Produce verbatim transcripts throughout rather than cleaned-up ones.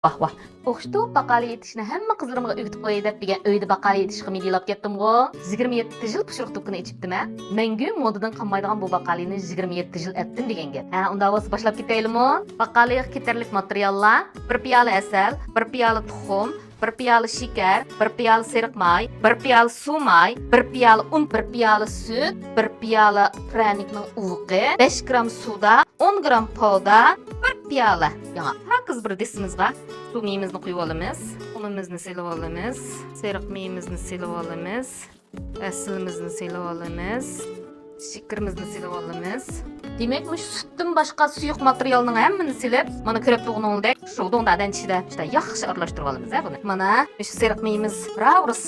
ۋاھ، ۋاھ. ئوخشىتىپ باقالى ئېتىشنى ھەممە قىزلىرىمغا ئۆگىتىپ قوياي دەپ بىر ئۆيدە باقالى ئېتىشقا مىدىيلاپ كەتتىمغۇ. يىگىرمە يەتتە يىل پۇشۇرۇق دۇكىنى ئېچىپتىمەن. مەڭگۈ مودىدىن قالمايدىغان بۇ باقالىنى يىگىرمە يەتتە يىل ئەتتىم دېگەن گەپ. ھە، ئۇنداق بولسا باشلاپ كېتەيلىمۇ؟ باقالىغا كېتەرلىك ماتېرىياللار: بىر پىيالە ئەسەل، بىر پىيالە تۇخۇم، بىر پىيالە شېكەر، بىر پىيالە سېرىق ماي، بىر پىيالە سۇ ماي، بىر پىيالە ئۇن، بىر پىيالە سۈت، بىر پىيالە پىرەنىكنىڭ ئۇۋىقى، بەش گرام سودا، ئون گرام پودا، بىر پىيالە ياڭاق. پاكىز بىر دېسىمىزغا سۇ مېيىمىزنى قۇيۇۋالىمىز. ئۇنىمىزنى سېلىۋالىمىز. سېرىق مېيىمىزنى سېلىۋالىمىز. ئەسلىمىزنى سېلىۋالىمىز. شېكىرىمىزنى سېلىۋالىمىز. دېمەك، مۇشۇ سۈتتىن باشقا سۇيۇق ماتېرىيالنىڭ ھەممىنى سېلىپ، مانا كۆرۈپ تۇرغىنىڭدەك شۇ دۇڭدادەن ئىچىدە شۇنداق ياخشى ئارىلاشتۇرۇۋالىمىز ھە بۇنى. مانا مۇشۇ سېرىق مېيىمىز راۋۇرۇس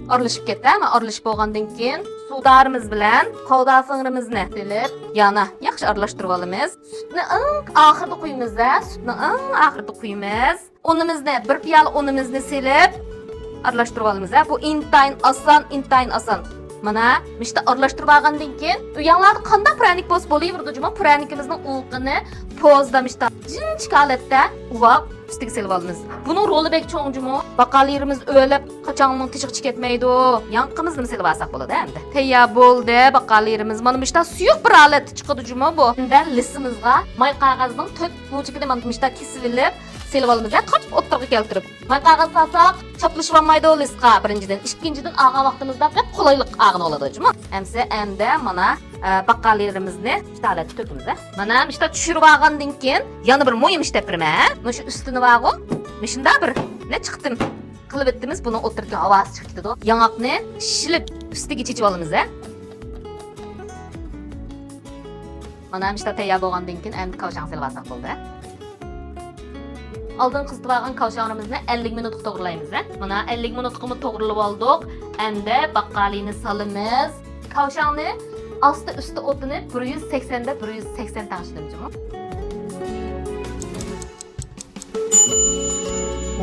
ئارىلىشىپ كەتتى. مانا ئارىلىشىپ بولغاندىن كېيىن سۇدارىمىز بىلەن پودا فېڭىرىمىزنى سېلىپ يەنە ياخشى ئارىلاشتۇرۇۋالىمىز. سۈتنى ئەڭ ئاخىرىدا قۇيىمىز ھە، سۈتنى ئەڭ ئاخىرىدا قۇيىمىز. ئۇنىمىزنى، بىر پىيالە ئۇنىمىزنى سېلىپ ئارىلاشتۇرۇۋالىمىز ھە. بۇ ئىنتايىن ئاسان، ئىنتايىن ئاسان. مانا مۇشتا ئارىلاشتۇرۇپ ئالغاندىن كېيىن ئۆيۈڭلاردا قانداق پىرەنىك بولسا بولۇۋېرىدۇ جۇمۇ، پىرەنىكىمىزنىڭ ئۇۋىقىنى پوزدا مۇشتا جىنچىك ھالەتتە ئۇۋاپ ئۈستىگە سېلىۋالىمىز. بۇنىڭ رولى بەك چوڭ جۇمۇ. باقالىرىمىز ئۆلۈپ قاچاڭنىڭ تېشىغا چىقىپ كەتمەيدۇ. ياڭىقىمىزنىمۇ سېلىۋالساق بولىدۇ ئەمدى. تەييار بولدى باقالىرىمىز. مانا مۇشتا سۇيۇق بىر ھالەتتە چىقىدۇ جۇمۇ بۇ. ئەمدى لىسىمىزغا ماي قەغەزنىڭ تۆت بۇرجىكىنى مانا مۇشتا كېسىۋېلىپ سېلىۋالىمىز ھە، قاچىپ ئوتتۇرىغا كەلتۈرۈپ. ماي قەغەز سالساق چاپلىشىۋالمايدۇ لىسقا بىرىنچىدىن. ئىككىنچىدىن ئالغان ۋاقتىمىزدا بەك قولايلىق ئالغىلى بولىدۇ جۇمۇ. ئەمسە ئەمدى مانا، ئە، باقالىرىمىزنى مۇشتا ھالەتتە تۆكىمىز ھە. مانا مۇشتا چۈشۈرۈپ ئالغاندىن كېيىن يەنە بىر مۇھىم ئىش دەپ بېرىمەن ھە. مۇشۇ ئۈستىنى بارغۇ، مۇشۇنداق بىر نەچچە قېتىم قىلىۋەتتىمىز، بۇنىڭ ئوتتۇرىدىكى ھاۋاسى چىقىپ كېتىدۇ. ياڭاقنى شىلىپ ئۈستىگە چېچىۋالىمىز ھە. مانا مۇشتا تەييار بولغاندىن كېيىن ئەمدى كاۋشاڭ سېلىۋالساق بولدى. ئالدىن قىزىتىۋالغان كاۋشاڭلىرىمىزنى ئەللىك مىنۇتقا توغرىلايمىز ھە. مانا ئەللىك مىنۇتقىمۇ توغرىلىۋالدۇق. ئەمدى باقالىنى سالىمىز. كاۋشاڭنى ئاستا ئۈستى ئوتىنى بىر يۈز سەكسەندە بىر يۈز سەكسەن تەڭشىدىم جۇمۇ.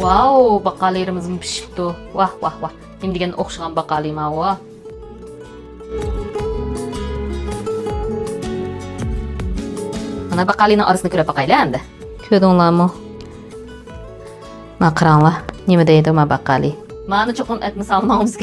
ۋاۋ، باقالىرىمىزمۇ پىشىپتۇ. ۋاھ، ۋاھ، ۋاھ. نېمە دېگەن ئوخشىغان باقالى ماۋۇ. مانا باقالىنىڭ ئارىسىنى كۆرۈپ باقايلى ئەمدى. كۆردۈڭلارمۇ؟ مانا قاراڭلار. نېمە دەيدۇ ما باقالى؟ مانا چوقۇم ئەتمە سالماڭ بىزگە.